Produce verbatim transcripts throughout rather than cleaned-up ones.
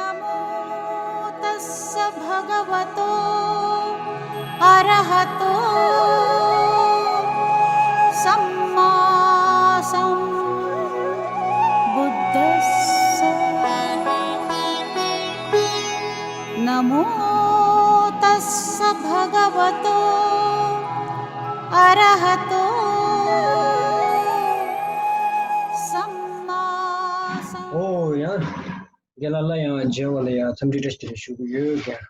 नमो तस्स भगवतो अरहतो सम्मा सम्बुद्धस्स। नमो तस्स भगवतो अरहतो सम्मा सम्बुद्धस्स। ཨོ་ཡང་། རྒན་ལགས་ལ་ཡང་མཇལ་བ་ལ་ཡང་འཚམས་འདྲི་བཀྲ་ཤིས་བདེ་ལེགས་ཞུ་གི་ཡོད་ཀྱང་།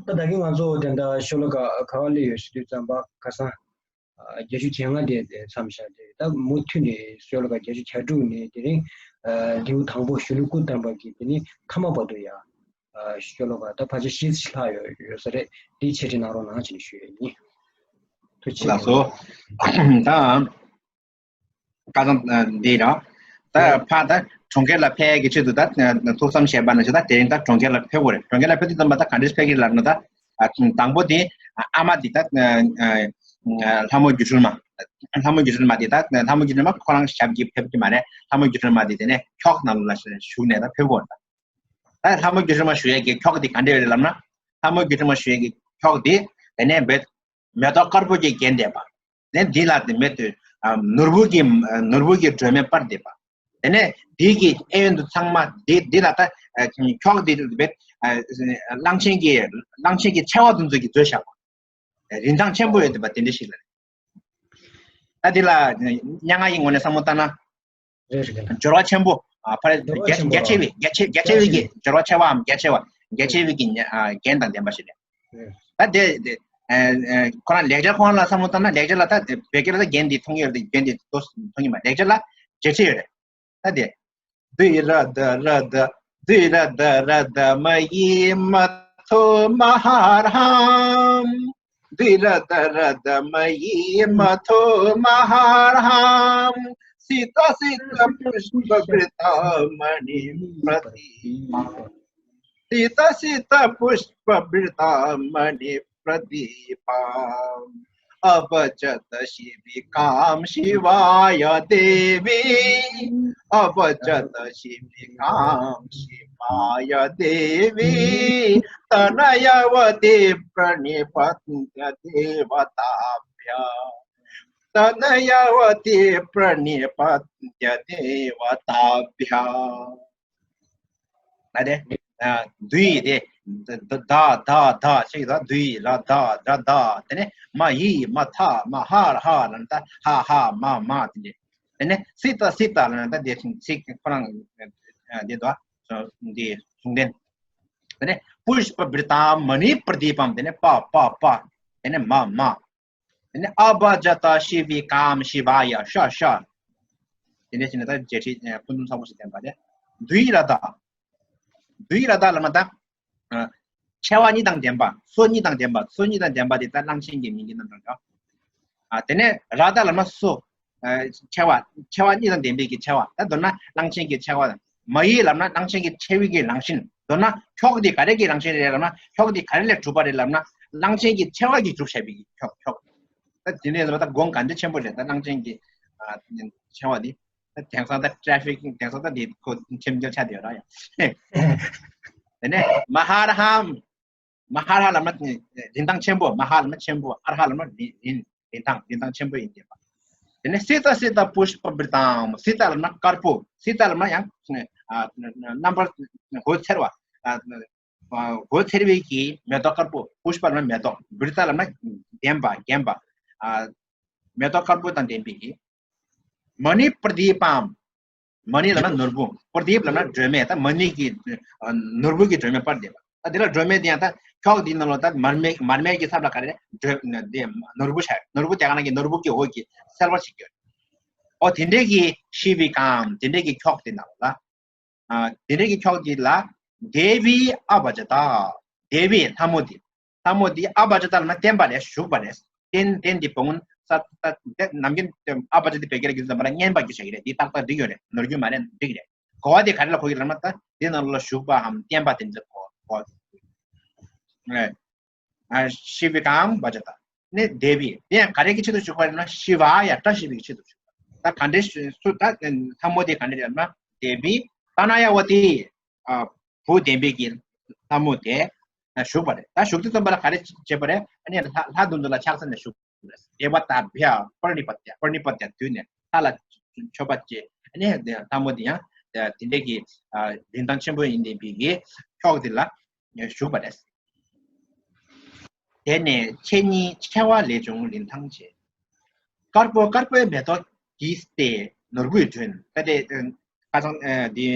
ད་ད་གིན་ང་ཚོ་དེ་འདྲ་ཤོ་ལོ་ཀ་ག་བ་སླེབས་ཡོད་ཟེར་དུས་ཙམ་པ་ཁ་སང་བརྒྱད་ཅུ་གྱ་ལྔ་དེ་མཚམས་བཞག་སྟེ། ད་མུ་མཐུད་ནས་ཤོ་ལོ་ཀ་བརྒྱད་ཅུ་གྱ་དྲུག་ནས་དེ་རིང་ལེའུ་དང་པོ་ཞུ་ལུགས་སྐུ་བལྟམས་པ་གི་དེ་ནི་ཐ་མ་བར་དུ་ཡང་ཤོ་ལོ་ཀ་ད་ཕལ་ཆེར་བཞི་ཙམ་ལྷག་ཡོད་ཡོད་ས་རེད། དེ་འཆད་ཁྲིད་གནང་རོགས་གནང་ཅེས་ཞུ་ཡས་ཡིན། ཐུགས་རྗེ་ཆེ། ལགས་སོ། ད། བཀའ་དྲིན་འདི་ར། ད་ཕ་ད་གྲོང་ཁྱེར་ལ་ཕེབས་ཀྱི་ཆེད་དུ་ད་ཐུགས་བསམ་བཞེས་པ་ནང་བཞིན་ད་དེ་རིང་ད་གྲོང་ཁྱེར་ལ་ཕེབས་དགོས་རེད། གྲོང་ཁྱེར་ལ་ཕེབས་དུས་ཙམ་པ་ད་ག་འདྲས་ཕེབས་ཀྱི་ལབ་ན་ད། དང་པོ་དེ་ཨ་མ་དེ་ད་ལྷ་མོ་སྒྱུ་འཕྲུལ་མ། ལྷ་མོ་སྒྱུ་འཕྲུལ་མ་དེ་ད་ལྷ་མོ་སྒྱུ་འཕྲུལ་མ་ཁོ་རང་ཞབས་ཀྱིས་ཕེབས་ཀྱི་མ་རེད། ལྷ་མོ་སྒྱུ་འཕྲུལ་མ་དེ་དེ་ནས་ཁྱོག་ནང་ལ་བཞུགས་ནས་ད་ཕེབས་དགོས་རེད། ད་ལྷ་མོ་སྒྱུ་འཕྲུལ་མ་བཞུགས་ཡས་ཀྱི་ཁྱོག་དེ་ག་འདྲས་རེད་ལབ་ན། ལྷ་མོ་སྒྱུ་འཕྲུལ་མ་བཞུགས་ཡས་ཀྱི་ཁྱོག་དེ་དེ་ནས་བེད་མེ་ཏོག་དཀར་པོ་གྱིས་བརྒྱན་བསྡད་པ། དེ་ནས་འདི་ལ་དེ་མེད་དུ་ནོར་བུ་གི་ནོར་བུ་གི་སྒྲོན་མེ་སྤར་བསྡད་པ། དེ་ནས་འདི་གི་གཡས་གཡོན་དུ་ཚང་མ་འདི་འདི་ལ་ད་ཁྱོག་འདི་རྦད་གླང་ཆེན་གྱི་གླང་ཆེན་གྱི་མཆེ་བ་དེ་ཚོ་གིས་བཟོས་བཞག་པ། རིན་ཐང་ཆེན་པོ་ཡོད་བསྡད་པ་དེ་འདྲ་ཞིག་ལ་རེད། ད་འདི་ལ་སྙན་ངག་གི་ངོས་ནས་བསམ་བློ་བཏང་ན། རེད་རེད། སྦྱོར་བ་ཆེན་པོ། ཨ་ཕ་རེད། སྦྱོར་བ་རྒྱ་ཆེན་པོ་རྒྱ་ཆེ་བའི་རྒྱ་ཆེ་རྒྱ་ཆེ་བའི་གི་སྦྱོར་བ་ཆེ་བའམ་རྒྱ་ཆེ་བ་རྒྱ་ཆེ་བའི་གི་ཨ་རྒྱན་དང་ལྡན་པ་ཞིག་རེད། རེད། ད་དེ་དེ་ཨ་ཨ་ཁོ་རང་ལེགས་སྦྱར་ཁོ་རང་ལ་བསམ་བློ་བཏང་ན་ལེགས་སྦྱར་ལ་ད་དེ་བོད་སྐད་ལ་ད་རྒྱན་འདི་མཐོང་གི་ཡོད་རེད། རྒྱན་འདི་ཏོག་ཙམ་མཐོང་གི་མ་རེད། ལེགས་སྦྱར་ལ་འགྱུར་ཕྱིན་ཡོད་རེད། ད་དེ། द्विरधरध द्विरधरधमयीमथो महार्हाम्। द्विरधरधमयीमथो महार्हाम्। सितसितपुष्पभृतामणिप्रदीपाम्। सितसितपुष्पभृतामणिप्रदीपाम्। अभजत शिविकां शिवाय देवी। अभजत शिविकां शिवाय देवी। तनयावती प्रणिपत्य देवताभ्यः। तनयावती प्रणिपत्य देवताभ्यः। ཨ་དེ། ཨ་द्वि དེ། ད་ད་ད་ད་ཞིག་ད་द्विरधरध། དེ་ནས་མ་ཡི་མ་ཐ་མ་ཧ་ར་ཧ་ལ་ད་ཧ་ཧ་མ་མ་དེ་འདྲ། དེ་ནས་སི་ཏ་སི་ཏ་ལ་ད་དེ་སི་ཁོ་རང་འདི་དོ། འདི་གཟུང་ལྡན། དེ་ནས་पुष्पभृतामणिप्रदीपम्། དེ་ནས་པ་པ་པ། དེ་ནས་མ་མ། དེ་ནས་अभजत शिविकां शिवाय ཤ་ཤ། དེ་འདྲ་བྱས་ནས་ད་འགྲེལ་བཤད་ཕུན་སུམ་ཚོགས་པོ་ཞིག་ལྡན་པ་རེད། द्विरध། द्विरध ལབ་ན་ད། མཆེ་བ་གཉིས་དང་ལྡན་པ། སོ་གཉིས་དང་ལྡན་པ། སོ་གཉིས་དང་ལྡན་པ་དེ་ད་གླང་ཆེན་གྱི་མིང་གི་རྣམ་གྲངས་ཡོད། དེ་ནས་ར་ད་ལབ་ན་སོ། མཆེ་བ། མཆེ་བ་གཉིས་དང་ལྡན་པའི་གི་མཆེ་བ། ད་མདོར་ན་གླང་ཆེན་གྱི་མཆེ་བ། མ་ཡི་ལབ་ན་གླང་ཆེན་གྱི་མཆེ་བའི་གི་རང་བཞིན། མདོར་ན་ཁྱོག་འདི་ག་རེ་གི་རང་བཞིན་རེད་ལབ་ན། ཁྱོག་འདི་ག་རེ་ལས་གྲུབ་པ་རེད་ལབ་ན། གླང་ཆེན་གྱི་མཆེ་བ་གིས་གྲུབ་བཞག་པའི་གི་ཁྱོག་ཁྱོག་ད་དེ་ནས་ལབ་ད་དགོངས་ག་འདྲ་ཆེན་པོ་རེད། ད་གླང་ཆེན་གྱི་མཆེ་བ་འདི། ད་དེང་སང་ད་ཊེ་ཕིག་དེང་སང་ད་འདི་ཁོ་ཁྲིམས་འགལ་ཆགས་བསྡད་ཡོད་ར་ཡ། དེ་ནས་མ་ཧ་ར་ཧམ། མ་ཧ་ར་ཧ་ལབ་ན་རིན་ཐང་ཆེན་པོ། མ་ཧ་ལབ་ན་ཆེན་པོ། ཨར་ཧ་ལབ་ན་རིན་རིན་རིན་ཐང་རིན་ཐང་ཆེན་པོ་ཡིན་བསྡད་པ། དེ་ནས་སི་ཏ་སི་ཏ་པུཤ་པ་བི་རི་ཏམ། སི་ཏ་ལབ་ན་དཀར་པོ། སི་ཏ་ལབ་ན་ཡང་ཨ་རྣམ་པར་འོད་འཚེར་བ། ཨ་འོད་འཚེར་བའི་གི་མེ་ཏོག་དཀར་པོ། པུཤ་པ་ལབ་ན་མེ་ཏོག་བི་རི་ཏ་ལབ་ན་ལྡན་པ་བརྒྱན་པ། ཨ་མེ་ཏོག་དཀར་པོ་དང་ལྡན་པའི་གི་མ་ནི་པྲ་དི་པམ། མ་ནི་ལབ་ན་ནོར་བུ། པྲ་དི་པ་ལབ་ན་སྒྲོན་མེ། ད་མ་ནི་གི་ཨ་ནོར་བུ་གི་སྒྲོན་མེ་སྤར་བསྡད་པ། ད་དེ་ལ་སྒྲོན་མེ་དེ་ཡང་ད་ཁྱོག་འདི་ནང་ལོགས་ད་མར་མེ་མར་མེ་གི་ཚབ་ལ་ག་རེ་སྒྲོན་དེ་ནོར་བུ་ཆགས། ནོར་བུ་དེ་ག་ནང་གི་ནོར་བུ་གི་འོད་ཀྱིས་གསལ་བར་བྱེད་ཀྱི་ཡོད། ཨོ་དེ་འདྲའི་གི་ཤི་བི་ཀམ། དེ་འདྲའི་གི་ཁྱོག་དེ་ནང་ལ། ཨ་དེ་འདྲའི་གི་ཁྱོག་དེ་ལ་དེ་བི་ཨ་བ་ཇ་ཏ། དེ་བི་ལྷ་མོ་དེ། ལྷ་མོ་དེ་ཨ་བ་ཇ་ཏ་ལབ་ན་བརྟེན་པ་རེད། བཞུགས་པ་རེད། བརྟེན་བརྟེན་དེ་བོ་ངོན་ས་ད་ནམ་རྒྱུན་ཨ་བ་ཇ་དེ་བོད་སྐད་ལ་གི་ཙམ་པ་ལ་བརྙན་པ་རྒྱུ་བྱ་གི་རེད། དེ་ཏག་ཏག་འགྲིག་ཡོད་རེད། ནོར་རྒྱུ་མ་རེད། འགྲིག་རེད། གོ་བ་དེ་ག་རེ་ལ་གོ་གི་རེད་ལབ་ན། ད་དེ་ནང་ལ་བཞུགས་པའམ་བརྟེན་པ་དེ་འདྲ་གོ་གོ་རེད། ཨ་ཤི་བི་ཀམ་བ་ཇ་ཏ། ནི་དེ་བི་དེ་ཡང་ག་རེ་གི་ཆེད་དུ་བཞུགས་པ་རེད་ན། ཤི་བ་ཡ་བཀྲ་ཤིས་པའི་ཆེད་དུ་བཞུགས་པ། ད་ག་འདྲའི་སུ་ད་ལྷ་མོ་དེ་ག་འདྲ་རེད་ལབ་ན། དེ་བི་ཏ་ན་ཡ་བ་ཏི། ཨ་ བུ་ལྡན་པའི་གི་ལྷ་མོ་དེ་བཞུགས་པ་རེད། ད་བཞུགས་དུས་ཙམ་པ་ལ་ག་རེ་བྱས་པ་རེད། ཨ་ནི་ལྷ་ལྷ་དེ་ཚོ་ལ་ཕྱག་འཚལ་ནས་བཞུགས་པ་རེད། དེ་བ་ད་བྷྱ་པར་ནི་པ་ཏྱ་པར་ནི་པ་ཏྱ་དུས་ནས་ལྷ་ལ་མཆོད་པ་བྱས། ཨ་ནི་ལྷ་མོ་དེ་ཡང་དེ་འདྲའི་གི་རིན་ཐང་ཆེན་པོ་ཡིན་ལྡན་པའི་གི་ཕྱོགས་དེ་ལ་བཞུགས་པ་རེད། དེ་ནས་ཆེ་ཉིད་ཆེ་བ་ལས་བྱུང་རིན་ཐང་ཆེ། དཀར་པོ་དཀར་པོའི་མེ་ཏོག་གིས་ཏེ་ནོར་བུས་བསྒྲོན། ད་དེ་ཁ་སང་འདི་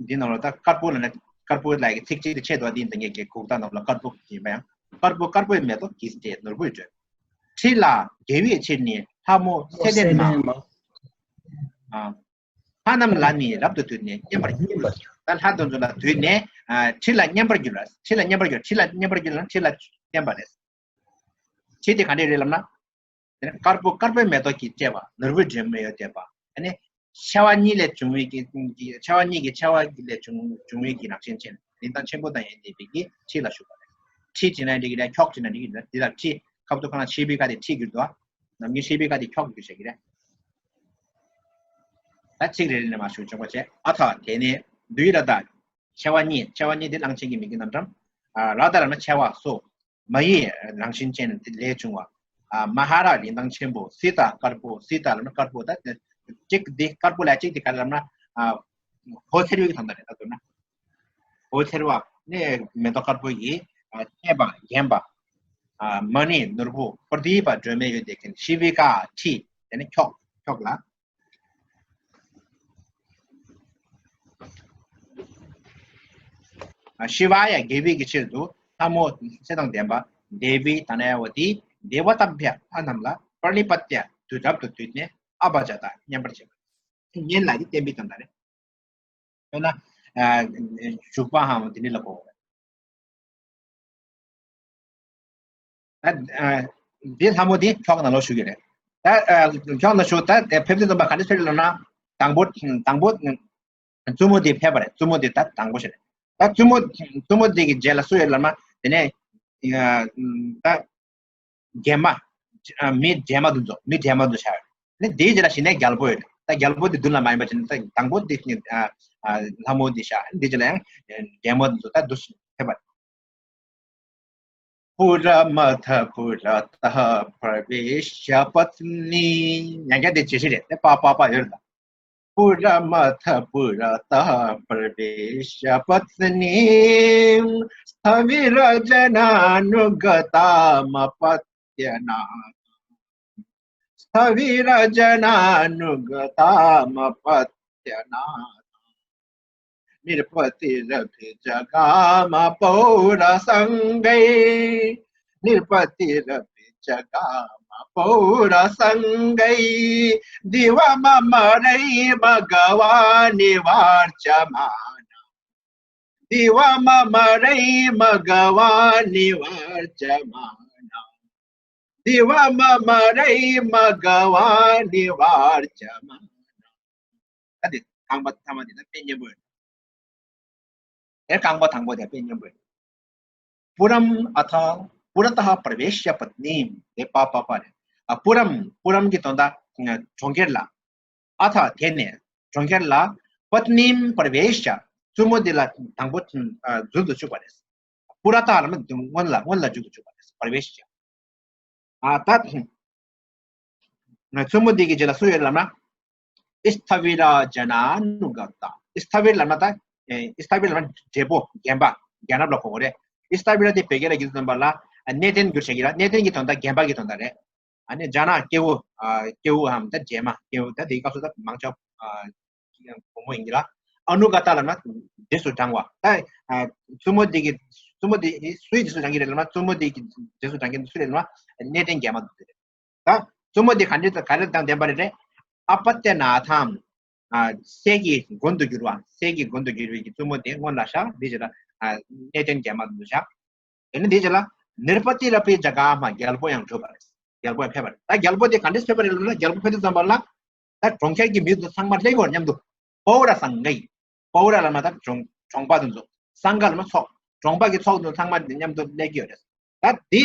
འདི་ནང་ལ་ད་དཀར་པོ་ལ་ནི་དཀར་པོ་ལ་གི་ཚིག་གཅིག་དེ་ཆད་འདུག་འདི་འདི་ངེད་ཀྱི་གུག་རྟགས་ནང་ལ་དཀར་པོ་ཡིན་པ་ཡང་། དཀར་པོ་དཀར་པོའི་མེ་ཏོག་གིས་ཏེ་ནོར་བུས་བསྒྲོན། ཁྲི་ལ་རྒྱལ་བའི་ཕྱིར་ནི་ལྷ་མོ་ཚེ་བརྟན་མ། ལྷ་རྣམས་ལ་ནི་རབ་ཏུ་བསྟོད་ནས་བསྙེན་པར་གྱུར། ད་ལྷ་དེ་ཚོ་ལ་བསྟོད་ནས་ཁྲི་ལ་བསྙེན་པར་གྱུར་ལ། ཁྲི་ལ་བསྙེན་པར་གྱུར། ཁྲི་ལ་བསྙེན་པར་གྱུར་ལ་ཁྲི་ལ་བསྟེན་པ་རེད། ཁྲི་དེ་ག་འདྲས་རེད་ལབ་ན། དེ་ནས་དཀར་པོ་དཀར་པོའི་མེ་ཏོག་གིས་སྤྲས་པ། ནོར་བུས་སྒྲོན་མེ་ཡོལ་བསྟོད་པ། ཨ་ནི་ཆེ་བ་གཉིས་ལས་བྱུང་བའི་གི་ཆེ་བ་གཉིས་ཀྱི་ཆེ་བ་ལས་བྱུང་བྱུང་བའི་གི་རང་བཞིན་ཅན། རིན་ཐང་ཆེན་པོ་དང་ཡང་ལྡན་པའི་གི་ཁྲི་ལ་བཞུགས་པ་རེད། ཁྲི་བྱས་ན་འགྲིག་གི་རེད། ཁྱོག་བྱས་ན་འགྲིག་གི་རེད། འདི་ལ་ཁྲི་ཁབ་ཏུ་ཁ་ན་ཤེས་པའི་ཁ་དེ་ཁྲི་གྱུར་འདུག་ནམ་རྒྱུན་ཤེས་པའི་ཁ་དེ་ཁྱོག་གྱུར་བྱེད་ཀྱི་རེད། ད་ཚིག་རེ་རེ་ནས་མར་ཞུ་ཆོག་པ་བྱས། ཨ་ཐ་དེ་ནས་དུས་ར་ད། ཆེ་བ་གཉིས། ཆེ་བ་གཉིས་དེ་གླང་ཆེན་གྱི་མིང་གི་རྣམ་གྲངས། ར་ད་ལ་ན་ཆེ་བ་སོ། མ་ཡི་རང་བཞིན་ཅན་དེ་ལས་བྱུང་བ། མ་ཧ་ར་རིན་ཐང་ཆེན་པོ། སི་ཏ་དཀར་པོ། སི་ཏ་ལ་ན་དཀར་པོ། ད་གཅིག་དེ་དཀར་པོ་ལ་གཅིག་དེ་ག་ལ་ན་ཧོ་ཚེར་བའི་གི་དོན་དག་རེད། ད་དོན་ན་ཧོ་ཚེར་བ་ནི་མེ་ཏོག་དཀར་པོ་ཡི་སྤྲས་པ་བརྒྱན་པ། མ་ནི་ནོར་བུ་པར་དི་པ་སྒྲོན་མེ་ཡོལ་བསྟོད་མཁན། ཤི་བི་ཀ་ཁྲི་དེ་ནི་ཁྱོག་ཁྱོག་ལ། ཤི་བ་ཡ་དགེ་བའི་གི་ཕྱིར་དུ་ལྷ་མོ་ཚེ་དང་ལྡན་པ་དེ་བི་ད་ན་ཡ་བ་དི་དེ་བ་ཏམ་བྷྱ་ལྷ་རྣམས་ལ་པར་ནི་པ་ཏྱ་དུས་རབ་ཏུ་བསྟོད་ནས་ཨ་བ་ཇ་ཏ་བསྙེན་པར་བྱེད་པ། བསྙེན་ལ་དེ་བསྟན་པའི་དོན་དག་རེད། དཔེར་ན། བཞུགས་པའམ་དེ་འདྲ་ལ་གོ་བ་རེད། ད་འདི་ལྷ་མོ་འདི་ཁྱོག་ནང་ལོགས་ཞུགས་ཀྱི་རེད། ད་ཁྱོག་ནང་ཞུགས། ད་ཕེབས་དུས་ཙམ་པ་ག་འདྲ་ཕེབས་ལབ་ན། དང་པོ་དང་པོ་བཙུན་མོ་འདི་ཕེབས་པ་རེད། བཙུན་མོ་འདི་ད་དང་པོ་ཞིག་རེད། ད་བཙུན་མོ་བཙུན་མོ་འདི་གི་རྗེས་ལ་སུ་ཡོད་ལབ་ན། དེ་ནས་ད་རྒྱལ་མ། མི་རྒྱལ་མ་དུ་འཛོ། མི་རྒྱལ་མ་དུ་ཤར། ནི་དེའི་རྗེས་ལ་གཞི་ནས་རྒྱལ་པོ་ཡོད། ད་རྒྱལ་པོ་དེ་མདུན་ལ་མ་ཡིན་པ་ཅན། ད་དང་པོ་དེ་ལྷ་མོ་དེ་ཤར། དེའི་རྗེས་ལ་ཡང་རྒྱལ་མ་དུ་འཛོ། ད་དུ་ཕེབས་པ། पुरमथ पुरतः प्रविश्य पत्नी། ཡང་བསྐྱར་དེ་བྱེད་ཤེས་རེད། དེ་པ་པ་པ་ཡོད་ད། पुरमथ पुरतः प्रविश्य पत्नीं स्थविरजनानुगतामपत्यनाथम्। स्थविरजनानुगतामपत्यनाथम्। नृपतिरभिजगाम पौरसङ्गै। नृपतिरभिजगाम पौरसङ्गै। दिवममरैर्मघवानिवार्चमानः। दिवममरैर्मघवानिवार्चमानः। दिवममरैर्मघवानिवार्चमानः། ད་དེ་རྐང་པ་ཐ་མ་དེ་ད་དཔེ་སྙན་པོ་ཡོད། དེ་རྐང་པ་དང་པོ་དེ་དཔེ་སྙན་པོ་ཡོད། पुरमथ पुरतः प्रविश्य पत्नीं། དེ་པ་པ་པ་རེད། ཨ་पुरम། पुरम གི་དོན་དག་གྲོང་ཁྱེར་ལ། अथ དེ་ནས་གྲོང་ཁྱེར་ལ། पत्नीं प्रविश्य། བཙུན་མོ་འདི་ལ་དང་པོ་འཛུལ་དུ་བཅུག་པ་རེད། पुरतः ལ་མ་སྔོན་ལ་སྔོན་ལ་འཛུལ་དུ་བཅུག་པ་རེད། प्रविश्य། ཨ་ད་བཙུན་མོ་འདི་གི་རྗེས་ལ་སུ་ཡོད་ལབ་ན། स्थविरजनानुगता། स्थविर ལབ་ན་ད། ཨེ་स्थविर ལབ་ན་བགྲེས་པོ་རྒན་པ། རྒན་རབས་ལ་གོ་དགོས་རེད། स्थविर དེ་བོད་སྐད་ལ་བསྒྱུར་དུས་ཙམ་པ་ལ་གནས་བརྟན་བསྒྱུར་བྱེད་ཀྱི་ར། གནས་བརྟན་གྱི་དོན་དག་རྒན་པ་གི་དོན་དག་རེད། ཨ་ནི་ཇ་ན་སྐྱེ་བོ། ཨ་སྐྱེ་བོའམ་ད་རྗེས་མ། སྐྱེ་བོ་ད་དེའི་སྐབས་སུ་ད་མང་ཆེ་བ་ཨ་བུ་མོ་ཡིན་གྱི་ལ། ཨ་ནུ་ག་ཏ་ལབ་ན་རྗེས་སུ་འབྲང་བ། ད་ཨ་བཙུན་མོ་འདི་གི་བཙུན་མོ་འདི་སུའི་རྗེས་སུ་འབྲང་གི་རེད་ལབ་ན། བཙུན་མོ་འདི་གི་རྗེས་སུ་འབྲང་མཁན་སུ་རེད་ལབ་ན། གནས་བརྟན་རྒྱལ་མ་དེ་རེད། ད་བཙུན་མོ་འདི་ག་འདྲ་ག་རེ་དང་ལྡན་པ་རེད། ཨ་པ་ཏྱ་ན་ཐམ། ཨ་སྲས་ཀྱི་མགོན་དུ་གྱུར་བ། སྲས་ཀྱི་མགོན་དུ་གྱུར་བའི་གི་བཙུན་མོ་དེ་སྔོན་ལ་ཤར། འདི་རྗེས་ལ་ཨ་གནས་བརྟན་རྒྱལ་མ་དུ་ཤར། དེ་ནས་འདི་རྗེས་ལ་ནིར་པ་ཏི་ར་པི་ཇ་ག་མ། རྒྱལ་པོ་ཡང་གྲུབ་པ་རེད། རྒྱལ་པོ་ཡང་ཕེབས་པ་རེད། ད་རྒྱལ་པོ་དེ་ག་འདྲས་ཕེབས་པ་རེད་ལབ་ན། རྒྱལ་པོ་ཕེབས་དུས་ཙམ་པ་ལ། ད་གྲོང་ཁྱེར་གྱི་མི་དེ་ཚོ་ཚང་མ་སླེབས་ཡོད་མཉམ་དུ། པོ་ར་སང་ག་ཡི། པོ་ར་ལབ་ན་ད་གྲོང་གྲོང་པ་དེ་ཚོ། སང་ག་ལབ་ན་ཚོགས། གྲོང་པ་གི་ཚོགས་དེ་ཚོ་ཚང་མ་མཉམ་དུ་སླེབས་ཀྱི་ཡོད་རེད། ད་དེ་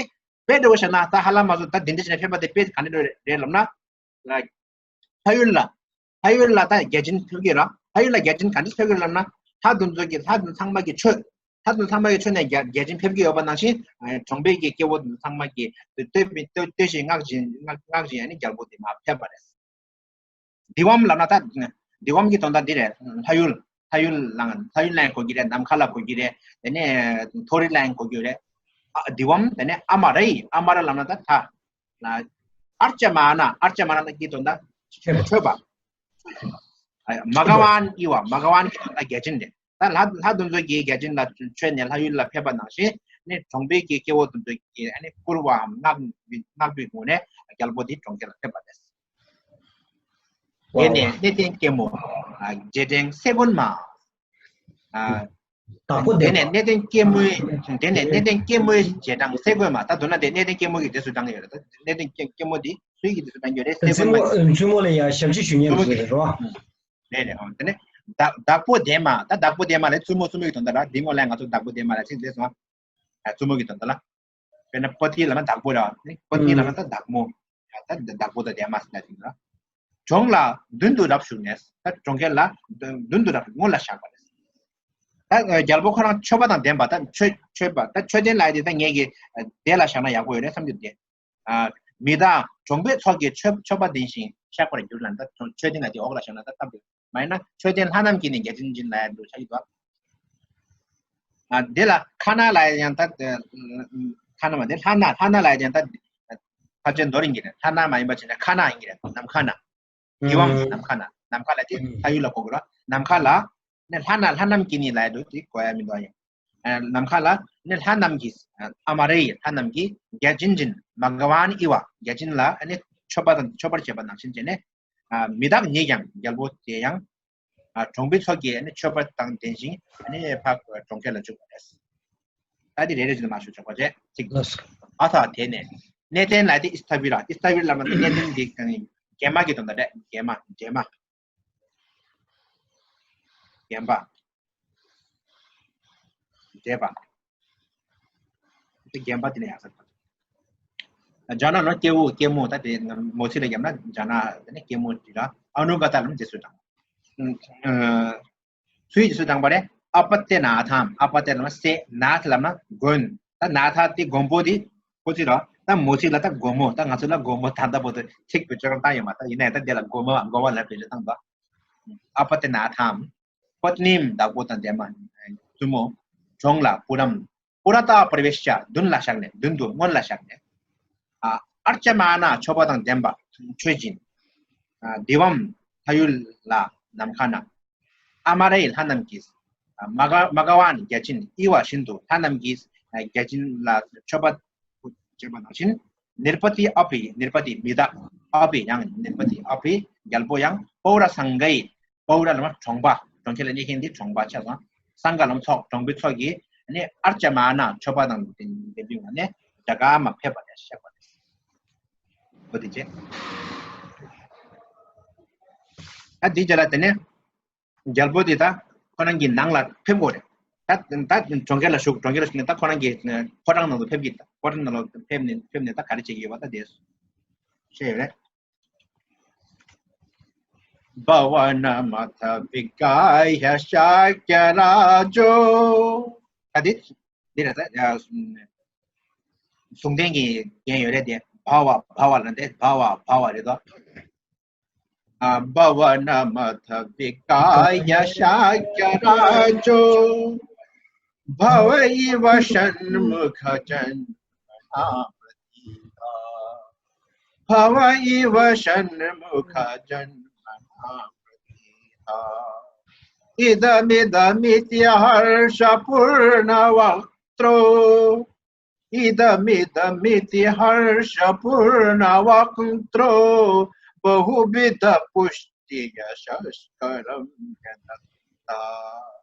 དཔེ་འདྲ་བོ་བཤད་ན། ད་ཧ་ལམ་མ་སོང་། ད་དེ་འདྲ་བྱས་ནས་ཕེབས་པ་དེ་དཔེ་ག་འདྲ་རེད་ལབ་ན། ལ་ཕ་ཡུལ་ལ། ཕ་ཡུལ་ལ་ད་རྒྱལ་ཆེན་ཕེབས་ཀྱི་ར། ཕ་ཡུལ་ལ་རྒྱལ་ཆེན་ག་འདྲས་ཕེབས་ཀྱི་ལབ་ན། ལྷ་དེ་ཚོ་གི་ལྷ་དེ་ཚང་མ་གི་མཆོད། ལྷ་དེ་ཚང་མ་གི་མཆོད་ནས་རྒྱལ་རྒྱལ་ཆེན་ཕེབས་ཀྱི་ཡོད་པ་ནང་བཞིན། ཨ། གྲོང་པའི་གི་སྐྱེ་བོ་དེ་ཚང་མ་གི་བསྟོད་བསྟོད་བསྟོད་བཞིན་བསྔགས་བཞིན་བསྔགས་བཞིན་ཨ་ནི་རྒྱལ་པོ་དེ་མར་ཕེབས་པ་རེད། དི་བམ་ལབ་ན་ད། དི་བམ་གྱི་དོན་དག་འདི་རེད། ལྷ་ཡུལ། ལྷ་ཡུལ་ལ། ལྷ་ཡུལ་ལ་ཡང་གོ་གི་རེད། ནམ་མཁའ་ལ་གོ་གི་རེད། དེ་ནས་མཐོ་རིས་ལ་ཡང་གོ་གི་རེད། ཨ། དི་བམ། དེ་ནས་ཨ་མ་ར་ཡི། ཨ་མ་ར་ལབ་ན་ད་ད། ཨར་ཅ་མ་ན། ཨར་ཅ་མ་ན་གི་དོན་དག་མཆོད་པ། མ་ག་ཝན་ཨི་བ། མ་ག་ཝན་གྱི་དོན་དག་བརྒྱ་བྱིན་རེད། ད་ལྷ་ལྷ་དེ་ཚོ་གིས་བརྒྱ་བྱིན་ལ་མཆོད་ནས་ལྷ་ཡུལ་ལ་ཕེབས་པ་ནང་བཞིན་ནི་གྲོང་པའི་གི་སྐྱེ་བོ་དེ་ཚོ་གིས་ཨ་ནི་བཀུར་བའམ་བསྔགས་བསྔགས་པའི་ངོས་ནས་རྒྱལ་པོ་དེ་གྲོང་ཁྱེར་ལ་ཕེབས་པ་རེད། དེ་ནས་གནས་བརྟན་སྐྱེད་མོས། ཨ། རྗེས་དྲན་སེ་གོལ་མ། ཨ། བདག་པོ་དེ་ནས་གནས་བརྟན་སྐྱེད་མོས། དེ་ནས་གནས་བརྟན་སྐྱེད་མོས་རྗེས་དྲན་སེ་གོལ་མ། ད་མདོར་ན་དེ་གནས་བརྟན་སྐྱེད་མོས་ཀྱི་རྗེས་སུ་འབྲང་གི་ཡོད་རེད། ད་གནས་བརྟན་སྐྱེད་སྐྱེད་མོས་དེ་སུའི་གི་རྗེས་སུ་འབྲང་གི་ཡོད་རེད། སེ་གོལ་མ། བཙུན་མོ་ལ་ཡང་ཞབས་ཕྱི་ཞུ་མཁན་བཙུན་མོ་གི་རེད་རོ། རེད་རེད། ཨོ། དེ་ནས་བདག་བདག་པོ་དེ་མ། ད་བདག་པོ་དེ་མ་ལས་བཙུན་མོ་བཙུན་མོ་གི་དོན་དག་ར། འདི་སྔོན་ལ་ང་ཚོ་བདག་པོ་དེ་མ་ལ་ཚིག་བཟླས་སོང་། བཙུན་མོ་གི་དོན་དག་ལ། དཔེར་ན་པོ་ཏི་ལབ་ན་བདག་པོ་ར། པོ་ཏི་ལབ་ན་ད་བདག་མོ། ད་བདག་པོ་དང་དེ་མ་ཟེར་ན་དེ་འདྲ། གྲོང་ལ་མདུན་དུ་རབ་བཞུགས་ནས། ད་གྲོང་ཁྱེར་ལ་མདུན་དུ་རབ་སྔོན་ལ་བཞག་པ་རེད། ད་རྒྱལ་པོ་ཁོ་རང་མཆོད་པ་དང་ལྡན་པ། ད་མཆོད་མཆོད་པ། ད་མཆོད་རྟེན་ལབ་ཡ་དེ་ད་ངེད་ཀྱིས་དེ་ལ་བཞག་ན་ཡག་པོ་ཡོད་རེད་བསམ་གྱི་འདུག། ཨ། མི་དག་གྲོང་པའི་ཚོགས་ཀྱིས་མཆོད་མཆོད་པ་འདོན་ཞིང་གཤེགས་པར་འགྱུར་ལ། ད་མཆོད་རྟེན་ལ་དེ་འོག་ལ་བཞག་ན་ད་སྟབས་བདེ། མ་ཡིན་ན་མཆོད་རྟེན་ལྷ་རྣམས་ཀྱིས་ནི་བརྒྱ་བྱིན་བྱིན་ལ་ཡང་འགྲོ་ཆགས་ཀྱི་འདུག། ཨ། དེ་ལ་ཁ་ན་ལ་ཡང་ད། ཁ་ན་མ་དེ་ལྷ་ན། ལྷ་ན་ལ་ཡང་ད་ཕལ་ཆེར་མདོར་ཡིན་གྱི་རེད། ལྷ་ན་མ་ཡིན་པ་བྱས་ན་ཁ་ན་ཡིན་གྱི་རེད། ནམ་མཁའ་ན། ཡིད་དབང་ནམ་མཁའ་ན། ནམ་མཁའ་ལ་དེ་ལྷ་ཡུལ་ལ་གོ་དགོས་ར། ནམ་མཁའ་ལ། ནི་ལྷ་ན་ལྷ་རྣམས་ཀྱིས་ནི་ལ་ཡང་འགྲོ་དེ་གོ་ཡ་མི་འདུག་ཡང་། ཨ། ནམ་མཁའ་ལ་ནི་ལྷ་རྣམས་ཀྱིས། ཨ་མ་རེ་ཡི་ལྷ་རྣམས་ཀྱིས་བརྒྱ་བྱིན་བྱིན། མ་ག་ཝན་ཨི་བ། བརྒྱ་བྱིན་ལ་ནི་མཆོད་པ་དང་མཆོད་པར་བྱེད་པ་ནང་བཞིན་བྱས་ནས། ཨ། མི་དག་ཉིད་ཀྱང་། རྒྱལ་པོ་དེ་ཡང་། ཨ། གྲོང་པའི་ཚོགས་ཀྱིས་ནི་མཆོད་པ་དང་ལྡན་ཞིང་ནི་ཕར་གྲོང་ཁྱེར་ལ་བཅུག་པ་རེད། ད་དེ་རེ་རེ་བཞིན་དུ་མར་ཞུ་ཆོག་པ་བྱས་ཅིག། ལགས་སོ། ཨ་ཐ་དེ་ནས་གནས་བརྟན་ལ་དེ་ཨིས་ཐ་བི་ར། ཨིས་ཐ་བི་ར་ལ་མ་གནས་བརྟན་འདི་རྒྱན་མ་གི་དོན་དག་རེད། རྒྱན་མ། འདྲེས་མ། རྒྱན་པ། འདྲེས་པ། དེ་རྒྱན་པ་དེ་ནས་ཡང་ས། ཇ་ན་ནོ་སྐྱེ་བོ་སྐྱེ་མོ། ད་དེ་མོ་ཚིག་ལ་བརྒྱབ་ན་ཇ་ན་དེ་ནས་སྐྱེ་མོ་དེ་ར། ཨ་ནུ་ག་ད་ལམ་རྗེས་སུ་འབྲང་། ཨ། སུའི་རྗེས་སུ་འབྲང་པ་རེད། ཨ་པ་ཏེ་ན་ཐམ། ཨ་པ་ཏེ་ལབ་ན་སྲས། ན་ཐ་ལབ་ན་མགོན། ད་ན་ཐ་དེ་མགོན་པོ་དེ་ཁོ་ཚིག་ར། ད་མོ་ཚིག་ལ་ད་མགོན་མོ། ད་ང་ཚོ་ལ་མགོན་མོ་ད་ལྟ་བར་དུ་ཚིག་བེད་སྤྱོད་བཏང་ཡོད་མ་རེད། ཡིན་ན་ཡང་ད་དེ་ལ་མགོན་མོ་མགོན་པོ་ལ་བེད་སྤྱོད་བཏང་འདུག། ཨ་པ་ཏེ་ན་ཐམ། པཏྣིམ། བདག་པོ་དང་ལྡན་པ། བཙུན་མོ། གྲོང་ལ། པུ་རམ། པུ་ར་ཏ་པྲི་བེཤ། མདུན་ལ་བཞག་ནས། མདུན་དུ་སྔོན་ལ་བཞག་ནས། ཨ། ཨར་ཅ་མ་ན། མཆོད་པ་དང་ལྡན་པ་མཆོད་ཅིང་། ཨ། དི་བམ། ལྷ་ཡུལ་ལ། ནམ་མཁའ་ན། ཨ་མ་རའི་ལྷ་རྣམས་ཀྱིས། ཨ། མ་ག་མ་ག་ཝན་བརྒྱ་བྱིན་ཨི་བ་བཞིན་དུ་ལྷ་རྣམས་ཀྱིས། ཨ། བརྒྱ་བྱིན་ལ་མཆོད་པ་བྱེད་པ་ནང་བཞིན། ནིར་པ་ཏི་ཨ་པི། ནིར་པ་ཏི་མི་དག། ཨ་པི་ཡང་། ནིར་པ་ཏི་ཨ་པི། རྒྱལ་པོ་ཡང་། པའུ་ར་སང་ག་ཡི། པའུ་ར་ལ་མ་གྲོང་པ། གྲོང་ཁྱེར་ལ་གནས་མཁན་འདི་གྲོང་པ་ཆགས་སོང་། སང་ག་ལ་མ་ཚོགས། གྲོང་པའི་ཚོགས་ཀྱིས་ནི་ཨར་ཅ་མ་ན། མཆོད་པ་དང་ལྡན་པའི་ངང་ནས་རྒྱ་གར་མ་ཕེབས་པ་ནས་གཤེགས་པ་རེད། འོ་དེ་བྱས། ད་འདི་རྗེས་ལ་དེ་ནས་རྒྱལ་པོ་དེ་ད་ཁོ་རང་གི་ནང་ལ་ཕེབས་དགོས་རེད། ད་ད་གྲོང་ཁྱེར་ལ་བཞུགས། གྲོང་ཁྱེར་ལ་བཞུགས་ནས་ད་ཁོ་རང་གི་ཕོ་བྲང་ནང་དུ་ཕེབས་ཀྱི། ཕོ་བྲང་ནང་ལ་ཕེབས་ནས་ཕེབས་ནས་ད་ག་རེ་བྱེད་ཀྱི་ཡོད་པ་ད་དེ་བཤད་ཡོད་རེད། भवनमथ विगाह्य शाक्यराजो। ད་འདི་འདི་རེད། ད་གཟུངས་རྟེན་གྱི་རྒྱན་ཡོད་རེད་དེ། བྷ་བ། བྷ་བ་ལ་འདི་བྷ་བ། བྷ་བ་རེད་དོ། भवनमथ विगाह्य शाक्यराजो। भव इव षण्मुखजन्मना प्रतीता। भव इव षण्मुखजन्मना प्रतीता। इदमिदमिति हर्षपूर्णवक्त्रो। इदमिदमिति हर्षपूर्णवक्त्रो बहुविधपुष्टियशस्करं व्यदत्ता।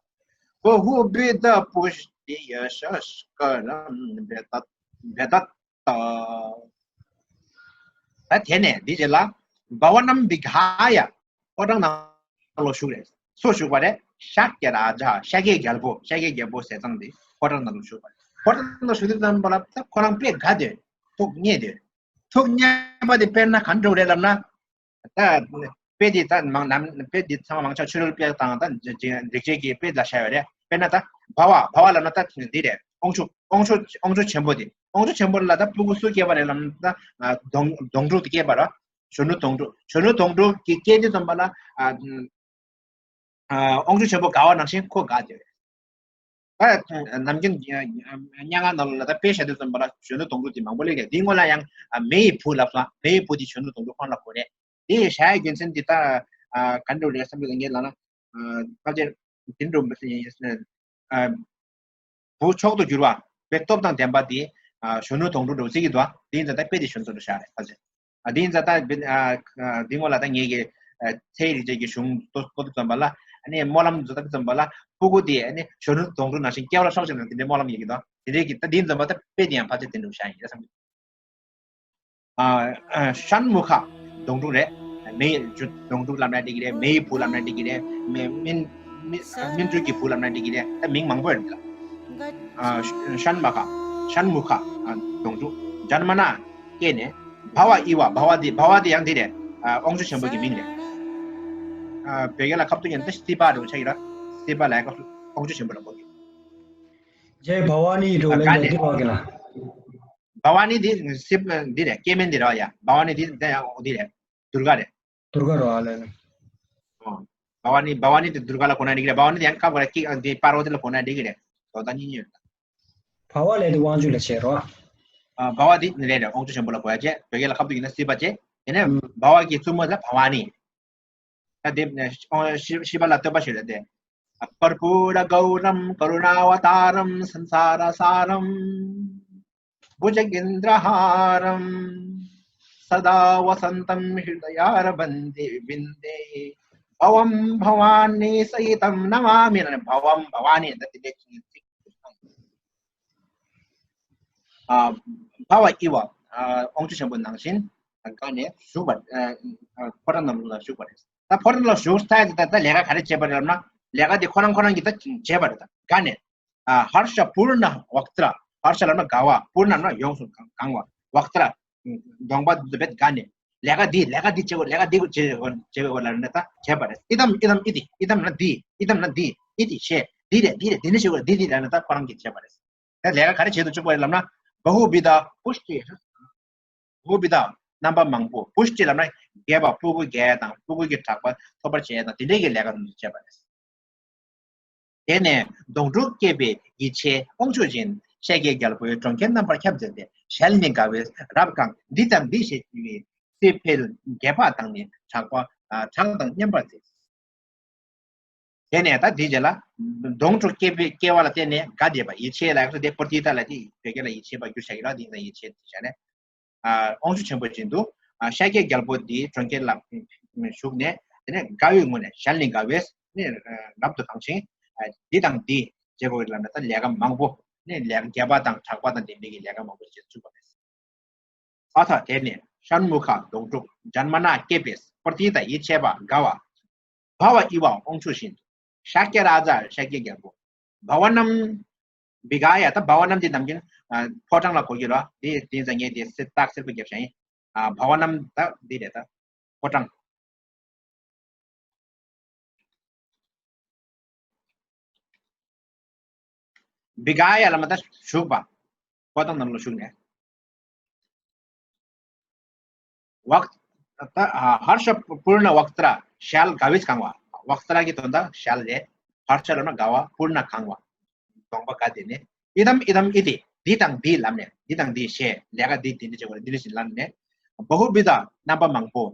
बहुविधपुष्टियशस्करं व्यदत्- व्यदत्ता। ད་དེ་ནས་འདི་རྗེས་ལ་བྷ་ཝ་ནམ་བི་གྷ་ཡ། ཕོ་བྲང་ནང་ལ་བཞུགས་རེད། སུ་བཞུགས་པ་རེད། ཤཱཀྱ་རཱ་ཛ། ཤཱཀྱའི་རྒྱལ་པོ། ཤཱཀྱའི་རྒྱལ་པོ་ཟས་གཙང་དེ་ཕོ་བྲང་ནང་ལ་བཞུགས་པ་རེད། ཕོ་བྲང་ནང་བཞུགས་དུས་ཙམ་པ་ལ་ད་ཁོ་རང་དཔེ་དགའ་སྟེ་ཐུགས་མཉེས་ཏེ། ཐུགས་མཉེས་པ་དེ་དཔེར་ན་ག་འདྲ་རེད་ལབ་ན། ད་ དཔེ་དེ་ད་མང་ནམ་དཔེ་དེ་ཚང་མ་མང་ཆེ་ཆོས་རྒྱལ་དཔེ་དང་ད་རིག་བྱེད་ཀྱི་དཔེ་ལ་བྱ་ཡོད་རེད། དཔེར་ན་ད་བྷ་བ་བྷ་བ་ལབ་ན་ད་འདི་རེད། དབང་ཕྱུག་དབང་ཕྱུག་དབང་ཕྱུག་ཆེན་པོ་དེ། དབང་ཕྱུག་ཆེན་པོ་ལ་ད་སྤུ་གུ་སུ་སྐྱེས་པ་རེད་ལབ་ན་ད་ཨ་དོང་དོང་ཕྲུག་དེ་སྐྱེས་པ་རེད། གཞོན་ནུ་དོང་ཕྲུག་གཞོན་ནུ་དོང་ཕྲུག་གི་སྐྱེས་དུས་ཙམ་པ་ལ་ཨ་ཨ་དབང་ཕྱུག་ཆེན་པོ་དགའ་བ་ནང་བཞིན་ཁོ་དགའ་དེ་རེད། ད་ནམ་རྒྱུན་སྙན་ངག་ནང་ལ་ད་དཔེ་བཤད་དུས་ཙམ་པ་ལ་གཞོན་ནུ་དོང་ཕྲུག་དེ་མང་པོ་སླེབས་ཀྱི་རེད། དེའི་སྔོན་ལ་ཡང་མེ་ཡི་བུ་ལབ་སོང་། མེ་ཡི་བུ་དེ་གཞོན་ནུ་དོང་ཕྲུག་ཁོང་ལ་གོ་རེད། དེ་ཡི་བྱ་ཡི་རྒྱུ་མཚན་འདི་ད་ག་འདྲ་རེད་བསམ་གྱི་འདུག་ངས་ལབ་ན། ཕལ་ཆེར་འདི་འདྲ་བུ་མཆོག་ཏུ་གྱུར་པ་དཔེ་སྟོབས་དང་ལྡན་པ་དེ་གཞོན་ནུ་དོང་ཕྲུག་འདྲ་བོ་ཅིག་གི་འདུག་དེ་ཡིན་ཙང་ད་དཔེ་དེ་གཞོན་ནུ་དོང་ཕྲུག་བཞག་རེད་ཕལ་ཆེར། དེ་ཡིན་ཙང་ད་འདི་སྔོན་ལ་ད་ངས་ཀྱི་ཚེ་ཡི་རིག་བྱེད་ཀྱི་གཞུང་ཏོ་ཏོ་ཙམ་པ་ལ་སྨོན་ལམ་བཟོ་ལྟ་ཙམ་པ་ལ་སྤུ་གུ་དེ་གཞོན་ནུ་དོང་ཕྲུག་ནང་བཞིན་སྐྱེ་བ་ལ་སྲོག་ཆགས་ན་དེ་འདྲའི་སྨོན་ལམ་ཡིན་གྱི་འདུག་དེ་འདྲའི་གི་ད་དེ་ཡིན་ཙམ་པ་ད་དཔེ་དེ་ཡང་ཕལ་ཆེར་དེ་འདྲ་བཞག་ཡིན་རེད་བསམ་གྱི། ཨ་ཨ་ཤཱན་མུ་ཁ་དོང་ཕྲུག་རེད། མེ་ཡི་དོང་ཕྲུག་ལབ་ན་འགྲིག་གི་རེད། མེ་ཡི་བུ་ལབ་ན་འགྲིག་གི་རེད། མེ་སྨིན་སྨིན་སྨིན་དྲུག་གི་བུ་ལབ་ན་འགྲིག་གི་རེད། ད་མིང་མང་པོ་ཡོད་འདི་ལ། ཨ་ཤཱན་མ་ཁ་ཤཱན་མུ་ཁ་དོང་ཕྲུག་ཇན་མ་ན་སྐྱེས་ནས་བྷ་བ་ཨི་བ། བྷ་བ་འདི་བྷ་བ་འདི་ཡང་འདི་རེད། ཨ་དབང་ཕྱུག་ཆེན་པོ་གི་མིང་རེད། ཨ་བོད་སྐད་ལ་ཁ་ཐུག་ཡིན་ན་སི་བ་འདྲ་བོ་ཆགས་ཀྱི་རེད། སི་བ་ལ་ཡ་སྐབས་སུ་དབང་ཕྱུག་ཆེན་པོ་ལ་གོ་གི། རྗེ་བྷ་བ་ནི་འགྲོ་ལན་ག་འདི་བ་གི་ལ། བྷ་བ་ནི་འདི་སི་འདི་རེད། སྐྱེ་དམན་འདི་རེད་ཡ། བྷ་བ་ནི་འདི་འདི་ཡང་འདི་རེད། དུར་ག་རེད། དུར་ག་རོ་ཨ་ལེ་ལེ། ཨོ། བྷ་བ་ནི་བྷ་བ་ནི་འདི་དུར་ག་ལ་གོ་ན་འགྲིག་རེད། བྷ་བ་ནི་འདི་ཡང་ཁ་བ་ར་ཀི་འདི་པར་བ་དེ་ལ་གོ་ན་འགྲིག་རེད། དོ་ད་གཉིས་གཉིས་ཡོད། བྷ་བ་ལས་དེ་དབང་ཕྱུག་ལ་བྱེད་རོ། ཨ་བྷ་བ་འདི་རེད་རེད། དབང་ཕྱུག་ཆེན་པོ་ལ་གོ་ཡ་བྱེད། བོད་སྐད་ལ་ཁ་ཐུག་ཡིན་ན་སི་བ་བྱེད། དེ་ནས་ཨུམ། བྷ་བ་གི་བཙུན་མོ་ལ་བྷ་བ་ནི། ད་དེ་ནས་ཤི་ཤི་བ་ལ་བསྟོད་པ་ཞུ་རེད་དེ། कर्पूरगौरं करुणावतारं संसारसारं भुजगेन्द्रहारं सदा वसन्तं हृदयारविन्दे भवं भवानीसहितं नमामि. भवं भवानी. ཨ་བྷ་བ་ཨི་བ། ཨ་དབང་ཕྱུག་ཆེན་པོ་ནང་བཞིན་དགའ་ནས་བཞུགས་པ། ཨ་ཨ་ཕོ་བྲང་ནང་ལ་བཞུགས་པ་རེད། ད་ཕོ་བྲང་ལ་བཞུགས་ཚར་དེ་ད་ལས་ཀ་ག་རེ་བྱས་པ་རེད་ལབ་ན། ལས་ཀ་དེ་ཁོ་རང་ཁོ་རང་གིས་ད་བྱས་པ་རེད། ད་དགའ་ནས། ཨ་ཧར་ཤ་པུར་ན་ཝག་ཏྲ། ཧར་ཤ་ལབ་ན་དགའ་བ། པུར་ན་ན་ཡོངས་སུ་གང་བ། ཝག་ཏྲ། གདོང་པ་འདི་བེད་དགའ་ནས། ལས་ཀ་འདི་ལས་ཀ་འདི་བྱེད་དགོས། ལས་ཀ་འདི་བྱེད་དགོས་བྱེད་དགོས་ལབ་ནས་ད་བྱས་པ་རེད། ཨི་དམ་ཨི་དམ་ཨི་ཏི། ཨི་དམ་ན་འདི། ཨི་དམ་ན་འདི། ཨི་ཏི་ཤེས། འདི་རེད་འདི་རེད། འདི་ནི་བྱེད་དགོས། འདི་འདི་ལབ་ནས་ད་ཁོ་རང་གིས་བྱས་པ་རེད། ད་ལས་ཀ་ག་རེ་བྱེད་དུ་བཅུག་པ་རེད་ལབ་ན། བ་ཧུ་བི་དྷ་པུ་ཤྟི། བ་ཧུ་བི་དྷ་རྣམ་པ་མང་པོ། པུ་ཤྟི་ལབ་ན་རྒྱས་པ། སྤུ་གུ་རྒྱས་དང་སྤུ་གུ་གི་གྲགས་པ་ཐོབ་པར་བྱེད་དང་དེ་འདྲའི་གི་ལས་ཀ་རྣམས་བྱས་པ་རེད། དེ་ནས་དོང་ཕྲུག་སྐྱེས་པའི་ཡིད་ཆེས་དབང་ཕྱུག་ཡིན། ཤཱཀྱའི་རྒྱལ་པོས་གྲོང་ཁྱེར་རྣམ་པར་ཁྱབ་མཛད་དེ། ཞལ་ནི་དགའ་བས་རབ་གང་། འདི་དང་འདི་ཞེས་བགྱི་བའི། སྲིད་འཕེལ་རྒྱས་པ་དང་ནི་གྲགས་པ། ཨ་གྲངས་དང་མཉམ་པར་མཛད། དེ་ནས་ད་དེའི་རྗེས་ལ་དོང་ཕྲུག་སྐྱེས་པའི་སྐྱེ་བ་ལ་བརྟེན་ནས་དགའ་བསྡད་པ། ཡིད་ཆེས་ལ་ཡག་སོ་དེ་པུར་ཏི་ཏ་ལ་དེ་བོད་སྐད་ལ་ཡིད་ཆེས་པ་བསྒྱུར་བྱ་གི་ར། དེ་ཡིན་ན་ཡིད་ཆེས་དེ་བྱ་ནས། ཨ་དབང་ཕྱུག་ཆེན་པོ་བཞིན་དུ་ཨ་ཤཱཀྱའི་རྒྱལ་པོ་འདིའི་གྲོང་ཁྱེར་ལ་བཞུགས་ནས། དེ་ནས་དགའ་བའི་ངོ་ནས་ཞལ་ནི་དགའ་བས་ནི་རབ་ཏུ་གང་ཞིང་། ཨ་འདི་དང་འདི་བྱེད་དགོས་ལབ་ནས་ད་ལས་ཀ་མང་པོ་ནི་ལས་ཀ་རྒྱས་པ་དང་གྲགས་པ་དང་ལྡན་པའི་གི་ལས་ཀ་མང་པོ་བྱེད་བཅུག་པ་རེད། ཨ་ཐ་དེ་ནས་ཤཱན་མུ་ཁ་དོང་ཕྲུག་ཇན་མ་ན་སྐྱེས་པས་པུར་ཏི་ཏ་ཡིད་ཆེས་པ་དགའ་བ། བྷ་བ་ཨི་བ་དབང་ཕྱུག་བཞིན། ཤཱཀྱ་རཱ་ཛ་ཤཱཀྱའི་རྒྱལ་པོ། བྷ་བ་ནམ་བི་ག་ཡ། ད་བྷ་བ་ནམ་འདི་ནམ་རྒྱུན་ཨ་ཕོ་བྲང་ལ་གོ་གི་རོ། འདི་འདི་ཙང་ངས་འདི་སེ་རྟགས་སེར་པོ་བརྒྱབ་བཞག་ཡིན། ཨ་བྷ་བ་ནམ་ད་འདི་རེད་ད། ཕོ་བྲང་། བི་ག་ཡ་ལ་མ་ད་བཞུགས་པ། ཕོ་བྲང་ནང་ལ་བཞུགས་ནས། ཝག་ད་ཧར་ཤ་པུར་ན་ཝག་ཏྲ། ཞལ་དགའ་བས་གང་བ། ཝག་ཏྲ་གི་དོན་དག་ཞལ་རེད། ཧར་ཤ་ལབ་ན་དགའ་བ། པུར་ན་གང་བ། གདོང་པ་དགའ་དེ་ནས། ཨི་དམ་ཨི་དམ་ཨི་ཏི། འདི་དང་འདི་ལབ་ནས་འདི་དང་འདི་ཞེས་ལས་ཀ་འདི་འདི་འདྲ་བྱེད་དགོས་རེད། འདི་འདྲ་ཞིག་ལབ་ནས། བ་ཧུ་བི་དྷ་རྣམ་པ་མང་པོ།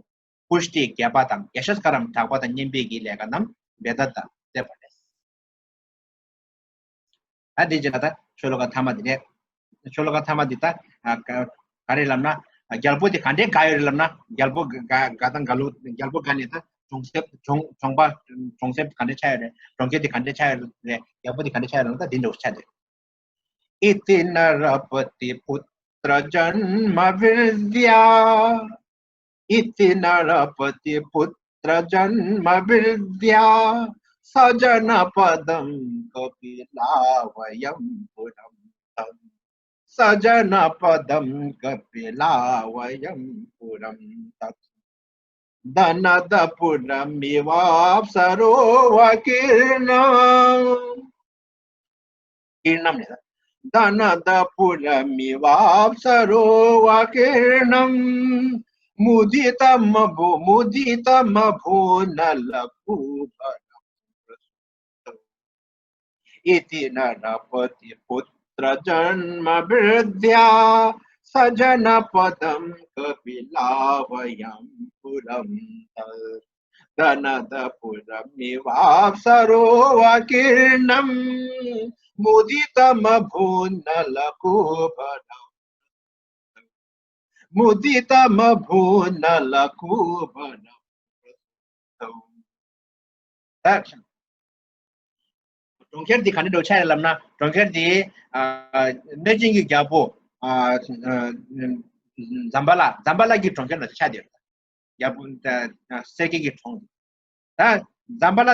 པུ་ཤྟི་རྒྱས་པ་དང་ཡ་ཤ་ཀ་རམ་གྲགས་པ་དང་མཉམ་པའི་གི་ལས་ཀ་རྣམས་འབད་ད་དང་མཛད་པ་རེད། ད་དེ་རྗེས་ལ་ད་ཤོ་ལོ་ཀ་ཐ་མ་དེ་རེད། ཤོ་ལོ་ཀ་ཐ་མ་དེ་ད་ཨ་ག་ག་རེ་ལབ་ན། རྒྱལ་པོ་དེ་ག་འདྲའི་དགའ་ཡོད་རེད་ལབ་ན། རྒྱལ་པོ་དགའ་དགའ་དང་དགའ་ལུགས། རྒྱལ་པོ་དགའ་ནས་ད་གྲོང་གསེབ་གྲོང་གྲོང་པ་གྲོང་གསེབ་ག་འདྲ་ཆགས་ཡོད་རེད། གྲོང་ཁྱེར་དེ་ག་འདྲ་ཆགས་ཡོད་རེད། རྒྱལ་པོ་དེ་ག་འདྲ་ཆགས་ཡོད་རེད་ལབ་ན་ད་དེ་འདྲ་བོ་ཆགས་འདུག་ཨི་ཏི་ན་ར་པ་ཏི་པུ་ཏྲ་ཇན་མ་བིརྫྱ། इति नरपतिपुत्रजन्मवीर्या सजनपदं कपिलावयं पुरं तत्। सजनपदं कपिलावयं पुरं तत्। धनदपुरमिवाप्सरोऽवकीर्णम्। कीर्णं धनदपुरमिवाप्सरोऽवकीर्णम्। मुदितमभू मुदितमभून्नलकूबरम्। इति नरपतिपुत्रजन्मवृद्ध्या स जनपदं कपिलावयं पुरं तत्। धनदपुरमिवाप्सरोऽवकीर्णं मुदितमभून्नलकूबरम्। मुदितमभून्नलकूबरम्। ད་གྲོང་ཁྱེར་འདི་ག་འདྲ་འདྲ་ཆགས་ཡོད་ལབ་ན། གྲོང་ཁྱེར་འདི་ཨ་གནོད་སྦྱིན་གྱི་རྒྱལ་པོ་ཨ་ཨ་ཛམ་བྷ་ལ་ཛམ་བྷ་ལ་གི་གྲོང་ཁྱེར་ལ་ཆགས་ཡོད། རྒྱལ་པོ་ད་ཨ་སེར་སྐྱའི་གི་གྲོང་། ད་ཛམ་བྷ་ལ་ཨ་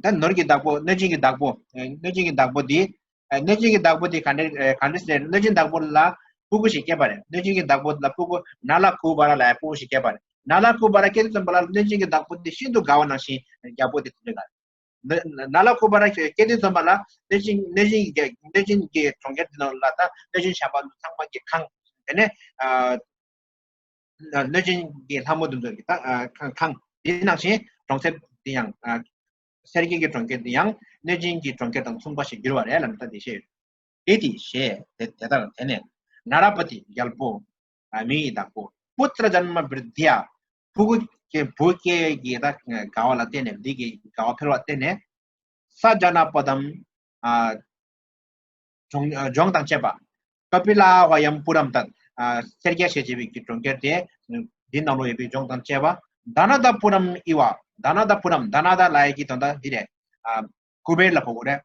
ད་ནོར་གྱི་བདག་པོ་གནོད་སྦྱིན་གྱི་བདག་པོ་ཨ་གནོད་སྦྱིན་གྱི་བདག་པོ་འདི་ཨ་གནོད་སྦྱིན་གྱི་བདག་པོ་འདི་ག་འདྲ་ཨ་ག་འདྲ་ཟེར། གནོད་སྦྱིན་བདག་པོ་ལ་ཕྲུ་གུ་ཞིག་སྐྱེས་པ་རེད། གནོད་སྦྱིན་གྱི་བདག་པོ་ལ་ཕྲུ་གུ་ནཱ་ལ་ཀུ་བ་ར་ལབ་ཡ་ཕྲུ་གུ་ཞིག་སྐྱེས་པ་རེད། ནཱ་ལ་ཀུ་བ་ར་སྐྱེས་དུས་ཙམ་པ་ལ་གནོད་སྦྱིན་གྱི་བདག་པོ་འདི་ཤིན་ཏུ་དགའ་བ་ནང་བཞིན་རྒྱལ་པོ་འདི་དེ་འདྲ་དགའ། ན་ན་ལ་ཀུ་བ་ར་སྐྱེས་དུས་ཙམ་པ་ལ་གནོད་སྦྱིན་གནོད་སྦྱིན་གྱི་གནོད་སྦྱིན་གྱི་གྲོང་ཁྱེར་འདི་ནང་ལ་ད་གནོད་སྦྱིན་གཞན་པ་ཚང་མ་གི་ཁང་། དེ་ནས་ཨ་གནོད་སྦྱིན་གྱི་ལྷ་མོ་དེ་ཚོ་གི་ད་ཨ་ཁང་ཁང་། དེ་ནང་བཞིན་གྲོང་གསེབ་འདི་ཡང་ཨ་སེར་སྐྱའི་གི་གྲོང་ཁྱེར་འདི་ཡང་གནོད་སྦྱིན་གྱི་གྲོང་ཁྱེར་དང་མཚུངས་པ་ཞིག་འགྱུར་བ་རེད་ལབ་ནས་ད་འདི་བཤད་ཡོད། ཨེ་ཏི་ཞེས་དེ་དེ་ལྟར་དེ་ནས་ན་ར་པ་ཏི་རྒྱལ་པོ་ཨ་མི་ཡི་བདག་པོ་པུ་ཏྲ་ཛན་མ་བྲི་དྷྱ། ཕྲུ་གུ་སྐྱེ་བུ་སྐྱེ་གི་ད་དགའ་བ་ལ་བརྟེན་ནས། འདི་གི་དགའ་བ་འཕེལ་བ་བརྟེན་ནས། ས་ཇ་ན་པ་དམ་ཨ་ལྗོངས་ལྗོངས་དང་བཅས་པ། ཀ་པི་ལ་ཝ་ཡམ་པུ་རམ་དང་ཨ་སེར་སྐྱ་ཞེས་བྱ་བའི་གི་གྲོང་ཁྱེར་དེ། འདི་ནང་ལོགས་ཡོད་པའི་ལྗོངས་དང་བཅས་པ། དྷ་ན་དྷ་པུ་རམ་ཨི་བ། དྷ་ན་དྷ་པུ་རམ། དྷ་ན་དྷ་ལབ་ཡ་གི་དོན་དག་འདི་རེད། ཨ་ཀུ་བེར་ལ་གོ་གི་རེད།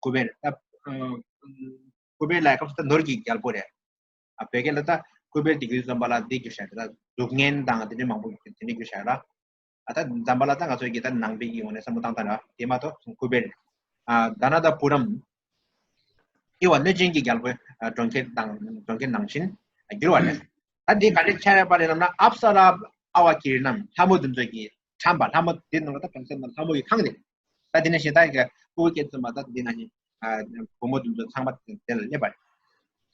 ཀུ་བེར། ད་ཨ་ཀུ་བེར་ལབ་སྐབས་སུ་ད་ནོར་གྱི་རྒྱལ་པོ་རེད། ཨ་བོད་སྐད་ལ་ད་ཀུ་བེར་དེ་གི་ཙམ་པ་ལ་འདི་གི་བཤད་ད་སྡུག་བསྔལ་དང་དེ་འདྲ་མང་པོ་དེ་འདྲ་གི་བཤད་ར། ཨ་ད་ཛམ་བྷ་ལ་ད་ང་ཚོ་གི་ད་ནང་པའི་གི་ངོས་ནས་བསམ་བློ་བཏང་སྟངས་ར། དེ་མ་གཏོགས་ཀུ་བེར། ཨ་དྷ་ན་དྷ་པུ་རམ་ཨི་བ། གནོད་སྦྱིན་གྱི་རྒྱལ་པོའི་ཨ་གྲོང་ཁྱེར་དང་གྲོང་ཁྱེར་ནང་བཞིན་ཨ་འགྱུར་བ་རེད། ད་འདི་ག་འདྲ་ཆགས་ཡོད་པ་རེད་ལབ་ན། ཨབ་ས་ར་ཨ་བ་ཀིར་ནམ། ལྷ་མོ་དེ་ཚོ་གི་ཁྲམ་པ། ལྷ་མོ་དེ་ནང་ལ་ད་གྲོང་གསེབ་ནང་ལྷ་མོ་གི་ཁང་རེད། ད་དེ་ནང་བཞིན་ད་ཀུ་བེར་སྐད་ཙམ་པ་ད་དེ་ནང་བཞིན་ཨ་བུ་མོ་དེ་ཚོ་ཚང་མ་དེ་ལ་སླེབས་པ་རེད།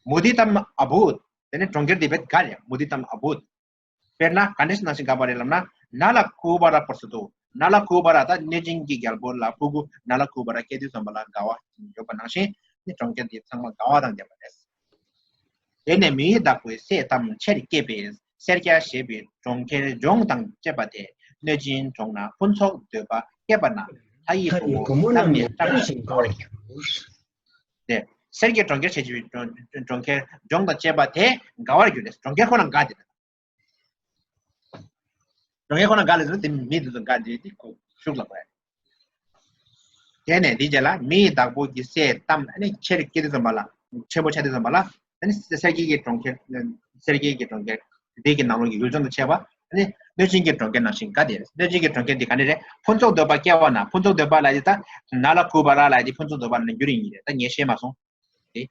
མུ་དི་ཏམ་ཨ་བྷུད། དེ་ནས་གྲོང་ཁྱེར་དེ་བེད་ག་རེད། མུ་དི་ཏམ་ཨ་བྷུད། དཔེར་ན་ག་འདྲ་ཞིག་ནང་བཞིན་དགའ་བ་རེད་ལབ་ན། ན་ལ་ཀུ་བ་ར་པར་སུ་ཏོ། ན་ལ་ཀུ་བ་ར་ད་གནོད་སྦྱིན་གྱི་རྒྱལ་པོ་ལ་ཕྲུ་གུ་ན་ལ་ཀུ་བ་ར་སྐྱེ་དུས་ཙམ་པ་ལ་དགའ་བ་ཡོད་པ་ནང་བཞིན་ནི་གྲོང་ཁྱེར་དེ་ཚང་མ་དགའ་བ་དང་ལྡན་པ་རེད། དེ་ནས་མིའི་བདག་པོའི་སྲས་ཏམ་ཆེར་སྐྱེས་པས། སེར་སྐྱ་ཞེས་པའི་གྲོང་ཁྱེར་ལྗོངས་དང་བཅས་པ་དེ། གནོད་སྦྱིན་གྲོང་ན་ཕུན་ཚོགས་འདོད་པ་སྐྱེས་པ་ན། ལྷ་ཡི་བུ་མོ་རྣམས་ནི་བཀྲ་ཤིས་ཤིང་དགའ་བར་གྱུར། དེ་སེར་སྐྱའི་གྲོང་ཁྱེར་བྱེད་ཀྱི་གྲོང་གྲོང་ཁྱེར་ལྗོངས་དང་བཅས་པ་དེ་དགའ་བར་གྱུར་ཏེ། གྲོང་ཁྱེར་ཁོ་ན་དགའ་སྟེ། གྲོང་ཁྱེར་ཁོ་ན་དགའ་ལས་ཟེར་ན་དེ་མི་དེ་ཚོ་དགའ་སྟེ་དེ་ཁོ་ཤུགས་ལ་བབས། དེ་ནས་དེ་རྗེས་ལ་མི་ཡི་བདག་པོ་གི་སྲས་ཏམ་ཨ་ནི་ཆེར་སྐྱེས་དུས་ཙམ་པ་ལ། ཆེན་པོ་ཆགས་དུས་ཙམ་པ་ལ། ཨ་ནི་སེར་སྐྱའི་གི་གྲོང་ཁྱེར། སེར་སྐྱའི་གི་གྲོང་ཁྱེར་དེ་གི་ནང་ལོགས་ཀྱི་ཡུལ་ལྗོངས་དང་བཅས་པ། ཨ་ནི་གནོད་སྦྱིན་གྱི་གྲོང་ཁྱེར་ནང་བཞིན་དགའ་སྟེ། གནོད་སྦྱིན་གྱི་གྲོང་ཁྱེར་དེ་ག་ནས་རེད། ཕུན་ཚོགས་འདོད་པ་སྐྱེ་བ་ན། ཕུན་ཚོགས་འདོད་པ་ལ་ཡི་ད་ན་ལ་ཀུ་བ་ར་ལ་ཡི་དེ་ཕུན་ཚོགས་འདོད་པ་ལ་འགྱུར་ཡིན་རེད། ད་ངས་ཤེས་མ་སོང་། དེ།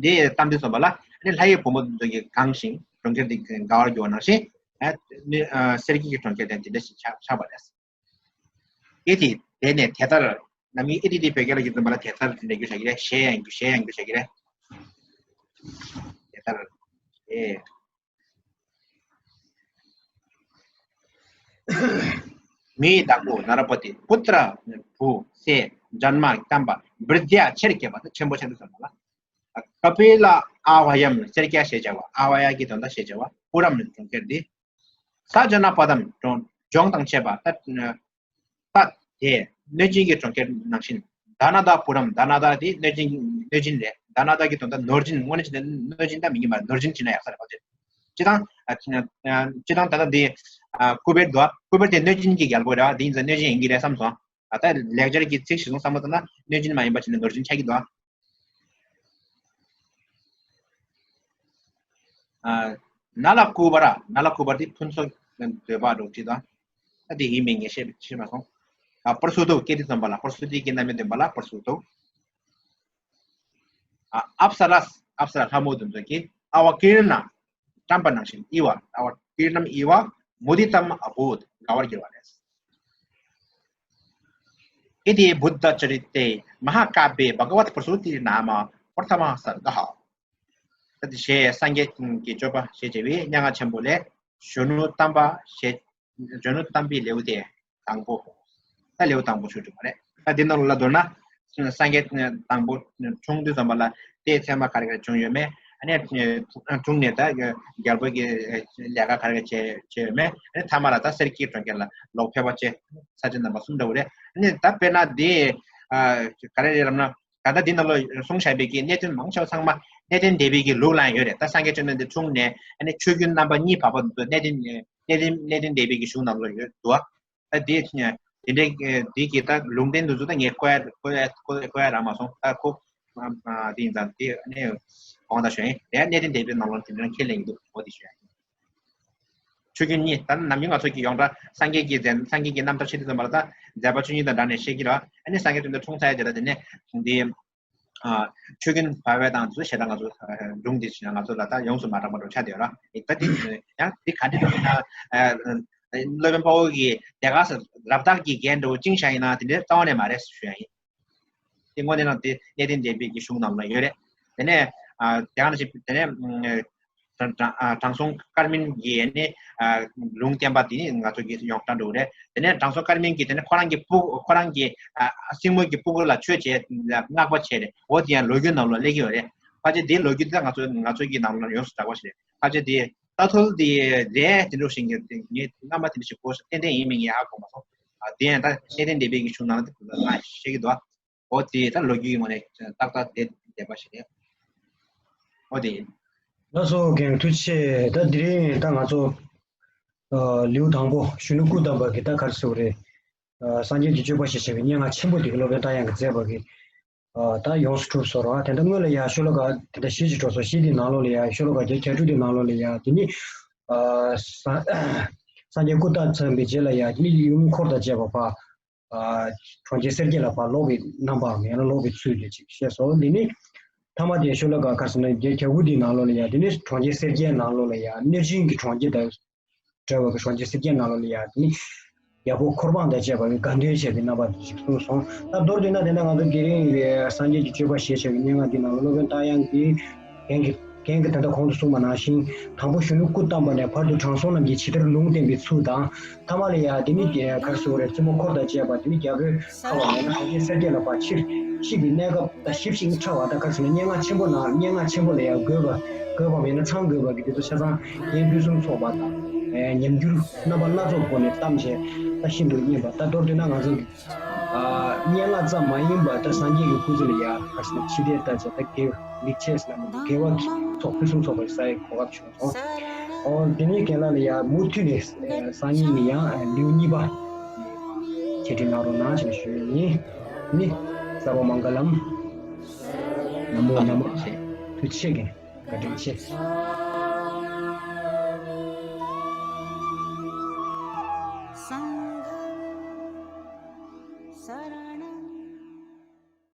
འདི་གཏམ་འདི་སོང་བ་ལ་ནི་ལྷ་ཡི་བུ་མོ་འདི་གི་གང་ཞིང་གྲོང་ཁྱེར་འདི་དགའ་བར་འགྱུར་བ་ནང་བཞིན། ནི་སེར་སྐྱའི་གྲོང་ཁྱེར་དེ་འདི་འདྲ་ཞིག་ཆགས་ཆགས་པ་རེད། ཨེ་ཏི་དེ་ནས་དེ་ལྟར། ནམ་ཡིན་ཨེ་ཏི་དེ་བོད་སྐད་ལ་གྱུར་ཙམ་པ་ལ་དེ་ལྟར་དེ་འདྲ་འགྱུར་བྱ་གི་རེད། ཞེས་ཡང་འགྱུར་ཞེས་ཡང་འགྱུར་བྱ་གི་རེད། དེ་ལྟར། ཨེ། མིའི་བདག་པོ་ན་ར་པ་ཏི་པུ་ཏྲ་བུ་སྲས་ཇན་མ་ཏམ་པ་བྲི་དྷྱ་ཆེར་སྐྱེས་པ་དང་ཆེན་པོ་ཆེན་པོ་ཟེར་བ་ལ། ཀ་པི་ལ་ཨ་བ་ཡམ་སེར་སྐྱ་ཞེས་བྱ་བ། ཨ་བ་ཡ་གི་དོན་དག་ཞེས་བྱ་བ། པུ་རམ་གྲོང་ཁྱེར་འདི། ས་ཇ་ན་པ་དམ་ལྗོངས་དང་བཅས་པ། ད་ད་དེ་གནོད་སྦྱིན་གྱི་གྲོང་ཁྱེར་ནང་བཞིན། དྷ་ན་དྷ་པུ་རམ། དྷ་ན་དྷ་དེ་གནོད་སྦྱིན་གནོད་སྦྱིན་རེད། དྷ་ན་དྷ་གི་དོན་དག་ནོར་སྦྱིན། དངོས་གནས་བྱས་ན་གནོད་སྦྱིན་ད་མི་ཡིན་པར་ནོར་སྦྱིན་བྱས་ན་ཡག་ས་རེད་པ། སྤྱིར་བཏང་ཨ་སྤྱིར་བཏང་ད་ལྟ་འདི་ཨ་ཀུ་བེར་འདུག་ཀུ་བེར་དེ་གནོད་སྦྱིན་གྱི་རྒྱལ་པོ་རེད་པ། འདི་ཡིན་ཙང་གནོད་སྦྱིན་ཡིན་གྱི་རེད་བསམ་སོང་། ཨ་ད་ལེགས་སྦྱར་གྱི་ཚིག་གཞིར་བཟུང་བསམ་བློ་བཏང་ན་གནོད་སྦྱིན་མ་ཡིན་པ་བྱས་ན་ནོར་སྦྱིན་ཆགས་ཀྱི་འདུག་ཨ་ན་ལ་ཀུ་བ་ར། ན་ལ་ཀུ་བ་ར་དེ་ཕུན་ཚོགས་འདོད་པ་འདྲ་བོ་ཅིག་དང་། ཨ་དེ་ཡིན་མིན་ངས་ཤེས་ཤེས་མ་སོང་། ཨ་པར་སུ་ཏོ་སྐད་དུ་བཏང་པ་ལ། པར་སུ་ཏོ་གི་རྣམ་དབྱེ་འདོན་པ་ལ་པར་སུ་ཏོ། ཨ་ཨབ་ས་ར། ཨབ་ས་ར་ལྷ་མོ་དེ་ཚོ་གིས་ཨ་བ་ཀིར་ན། བཀྲམ་པ་ནང་བཞིན། ཨི་བ། ཨ་བ། कीर्णम् इव मुदितम् अभूत्. དགའ་བར་གྱུར་བ་རེད། इति बुद्धचरिते महाकाव्ये भगवत्प्रसूतिर्नाम प्रथमः सर्गः. ད་དེ་ཞེས་སངས་རྒྱས་ཀྱི་སྤྱོད་པ་ཞེས་བྱ་བའི་སྙན་ངག་ཆེན་པོ་ལས་གཞོན་ནུ་དམ་པ་ཞེས། གཞོན་ནུ་དམ་པའི་ལེའུ་སྟེ་དང་པོ། ད་ལེའུ་དང་པོ་ཞུ་དྲུག་པ་རེད། ད་འདི་ནང་ལ་མདོར་ན་སངས་རྒྱས་དང་པོ་འཁྲུངས་དུས་ཙམ་པ་ལ་ལྟས་ཚད་མ་ག་རེ་ག་རེ་བྱུང་ཡོད་མེད། ཨ་ནི་འཁྲུངས་ནས་ད་རྒྱལ་པོ་གི་ལས་ཀ་ག་རེ་ག་རེ་བྱས་བྱས་ཡོད་མེད། ཨ་ནི་ཐ་མ་ལ་ད་སེར་སྐྱའི་གྲོང་ཁྱེར་ལ་ལོག་ཕེབས་པ་བཅས་ས་བཅད་རྣམ་པ་གསུམ་འདྲ་བོ་རེད། ཨ་ནི་ད་དཔེར་ན་འདི་ག་རེ་རེད་ལབ་ན། ད་ལྟ་འདི་ནང་ལ་གསུངས་བཞག་པའི་གི་གནད་དོན་མང་ཆེ་བ་ཚང་མ་གནས་བརྟན་སྡེ་པའི་གི་ལུགས་ལ་ཡོད་རེད། ད་སངས་རྒྱས་བཅོམ་ལྡན་འདས་འཁྲུངས་ནས་ཨ་ནི་ཆོས་རྒྱུན་རྣམ་པ་གཉིས་བར་པ་དུ་གནས་བརྟན་གནས་བརྟན་གནས་བརྟན་སྡེ་པའི་གི་གཞུང་ནང་ལ་ཡོད་འདུག་ད་འདི་དེ་འདྲའི་འདི་གི་ད་ལུང་བསྟན་དུ་ཚོ་ད་ངས་བཀོད་བཀོད་བཀོད་བཀོད་ཡ་རག་མ་སོང་། ད་ཁོ་དེ་ཡིན་ཙང་དེ་ཨ་ནི་དགོངས་དག་ཞུ་ཡིན། དེ་གནས་བརྟན་སྡེ་པའི་ནང་ལ་དེ་འདྲ་ཁས་ལེན་གྱི་འདུག་འོ་དེ་ཞུ་ཡ་ཡིན། ཆོས་རྒྱུན་གཉིས། ད་ནམ་རྒྱུན་ང་ཚོ་གི་ཡོངས་གྲགས་སངས་རྒྱས་ཀྱི་མཛད་སངས་རྒྱས་ཀྱི་རྣམ་ཐར་བཤད་དུས་ཙམ་པ་ལ་ད་མཛད་པ་བཅུ་གཉིས་དང་སྦྲགས་ནས་བཤད་ཀྱི་རེད། ཨ་ནི་སངས་རྒྱས་བཅོམ་ལྡན་འཁྲུངས་ཚར་ཡ་དེ་ལ་དེ་ནས་འདི་ཨ་ཆོས་རྒྱུན་བར་པའི་དང་དུ་ཞེ་དྲག་ང་ཚོ་ཨ་སྒྲུང་འདི་ཞེ་དྲག་ང་ཚོ་ལ་ད་ཡོངས་སུ་མ་གྲགས་པ་འདྲ་ཆགས་བསྡད་ཡོད་ར། ད་འདི་ཡང་འདི་ག་འདྲ་འདྲ་ཡིན་ན་ཨ་སློབ་དཔོན་དཔའ་བོ་གིས་དེ་ག་ས་རབ་བཏགས་ཀྱི་རྒྱན་འདྲ་བོ་བཅིངས་བཞག་ཡིན་ན་དེ་འདྲའི་རྩ་བ་ནས་མ་རེད་ཞུ་ཡ་ཡིན། དེ་དངོས་གནས་ནང་དེ་གནས་བརྟན་སྡེ་པའི་གི་གཞུང་ནང་ལ་ཡོད་རེད། དེ་ནས་ཨ་དེ་ག་ནང་བཞིན་དེ་ནས་ཨ་དྲང་དྲང་ཨ་དྲང་སྲོང་ཀརྨིན་གྱི་ནི་ཨ་ལུང་བསྟན་པ་དེ་ནི་ང་ཚོ་གི་ཡོངས་གྲགས་འགྲོ་གི་རེད། དེ་ནས་དྲང་སྲོང་ཀརྨིན་གྱིས་དེ་ནས་ཁོ་རང་གི་སྤུ་ཁོ་རང་གི་ཨ་སྲིང་མོ་གི་སྤུ་གུ་ལ་ཆོས་བྱས་ལ་བསྔགས་པ་བྱས་རེད། འོ་དེ་ཡང་ལོ་རྒྱུས་ནང་ལ་སླེབས་ཀྱི་ཡོད་རེད། ཕལ་ཆེར་དེའི་ལོ་རྒྱུས་དེ་ང་ཚོ་ང་ཚོ་གི་ནང་ལ་ཡོངས་སུ་གྲགས་པ་ཞིག་རེད། ཕལ་ཆེར་དེ་རྟ་ཐོལ་དེ་རེད་དེ་འདྲ་ཞིག་ངས་ངས་སྔ་མ་དེ་འདྲ་ཞིག་གོ་སོང་། ཏན་ཏན་ཡིན་མིན་ངས་ཧ་གོ་མ་སོང་། ཨ་དེ་ཡང་ད་གནས་བརྟན་སྡེ་པའི་གི་གཞུང་ནང་ལ་དེ་ང་བཤད་ཀྱི་འདུག་འོ་དེ་ད་ལོ་རྒྱུས་ཀྱི་ངོས་ནས་ཏག་ཏག་བསྡད་བསྡད་པ་ཞིག་རེད། འོ་དེ་ཡིན། ལགས་སོ་རྒན་ཐུགས་རྗེ་ཆེ། ད་དེ་རིང་ད་ང་ཚོ་ཨ་ལེའུ་དང་པོ་གཞོན་ནུ་སྐུ་བལྟམས་པ་གི་ད་ག་རེ་ཟེར་དགོས་རེད། ཨ་སངས་རྒྱས་ཀྱི་སྤྱོད་པ་ཞེས་བྱ་བའི་སྙན་ངག་ཆེན་པོ་དེ་གི་སློབ་དཔོན་རྟ་དབྱངས་ཀྱིས་མཛད་པ་གི་ཨ་ད་ཡོངས་སུ་གྲུབ་སོང་ར། དེ་འདྲ་སྔོན་ལ་ཡ་ཤོ་ལོ་ཀ་དེ་འདྲ་བཞི་ཅིག་འགྲོ་སོང་། བཞི་དེའི་ནང་ལོགས་ལ་ཡ་ཤོ་ལོ་ཀ་བརྒྱད་བརྒྱད་དྲུག་དེའི་ནང་ལོགས་ལ་ཡ་དེ་ནི་ཨ་སངས་སངས་རྒྱས་སྐུ་བལྟམས་ཚར་བའི་རྗེས་ལ་ཡ་དེ་ནི་ཡུམ་འཁོར་དང་བཅས་པ་ཕར་ཨ་གྲོང་ཁྱེར་སེར་སྐྱ་ལ་ཕར་ལོག་པའི་རྣམ་པའམ་ཡང་ན་ལོག་པའི་ཚུལ་དེ་ཅིག་བཤད་སོང་། འདི་ནི་ཐ་མ་དེ་ཤོ་ལོ་ཀ་ག་རེ་ཟེར་ན་བརྒྱད་བརྒྱད་དགུ་དེའི་ནང་ལོགས་ལ་ཡ་དེ་ནི་གྲོང་ཁྱེར་སེར་སྐྱའི་ནང་ལོགས་ལ་ཡ་གནོད་སྦྱིན་གྱི་གྲོང་ཁྱེར་དང་བྲལ་བ་གི་གྲོང་ཁྱེར་སེར་སྐྱའི་ནང་ལོགས་ལ་ཡ་དེ་ནི་རྒྱལ་པོ་འཁོར་འབངས་དང་བཅས་པ་གི་དགའ་སྟོན་བྱས་པའི་རྣམ་པ་དེ་ཅིག་གསུངས་སོང་། ད་མདོར་བསྡུས་ན་དེ་ན་ང་ཚོ་དེ་རིང་གི་སངས་རྒྱས་ཀྱི་སྤྱོད་པ་ཞེས་བྱ་བའི་སྙན་ངག་འདི་ནང་ལ་སློབ་དཔོན་རྟ་དབྱངས་ཀྱིས་རྒན་གྱི་རྒན་གྱིས་ད་ལྟ་གོང་དུ་གསུངས་པ་ནང་བཞིན་དང་པོ་གཞོན་ནུ་སྐུ་བལྟམས་པ་ནས་བར་དུ་དྲང་སྲོང་རྣམས་ཀྱིས་ཇི་ལྟར་ལུང་བསྟན་པའི་ཚུལ་དང་། ཐ་མ་ལ་ཡ་དེ་ནི་ག་རེ་ཟེར་དགོས་རེད། བཙུན་མོ་འཁོར་དང་བཅས་པ་དེ་ནི་རྒྱལ་པོའི་ཁ་བ་མེད་ན་གྲོང་ཁྱེར་སེར་སྐྱ་ལ་ཕར་ཕྱིར་ཕྱིན་པའི་གནས་སྐབས་དང་ཞིབ་ཅིང་ཕྲ་བ་དང་ག་རེ་ཟེར་ན་སྙན་ངག་ཆེན་པོ་ནང་སྙན་ངག་ཆེན་པོ་ལ་ཡ་དགོས་པ་དགོས་པ་མེད་ན་ཚང་དགོས་པ་གི་དེ་ཚོ་ཆ་ཚང་རྒན་ཕུན་སུམ་ཚོགས་པ་དང་ཉམས་འགྱུར་རྣམ་པ་སྣ་ཚོགས་སྒོ་ནས་བལྟམས་བྱས་ད་ཤིན་ཏུ་སྙན་པ། ད་མདོར་བསྡུས་ན་ང་ཚོ་གི་ཨ་སྙན་ངག་ཙམ་མ་ཡིན་པར་ད་སངས་རྒྱས་ཀྱི་སྐུ་ཚེ་ལ་ཡ་ག་རེ་ཟེར་ན་ཕྱི་བལྟས་ལྟ་བྱས་ད་དགེ་ལེགས་བྱས་ཟེར་ན་མི་འདུག་དགེ་བ་གི་ཚོགས་ཕུན་སུམ་ཚོགས་པ་ཞིག་བསགས་ཡའི་གོ་སྐབས་བྱུང་སོང་། ཨོ་དེ་ནས་རྒན་ལགས་ལ་ཡ་མུ་མཐུད་ནས་སང་ཉིན་ནས་ཡང་ལེའུ་གཉིས་པ་འཆད་ཁྲིད་གནང་རོགས་གནང་ཞེས་ཞུ་ཡི་ཡིན། ནི་ས་བ་མང་ག་ལམ། ན་མོ་ན་མོ། ཐུགས་རྗེ་ཆེ། རྒན་བཀའ་དྲིན་ཆེ།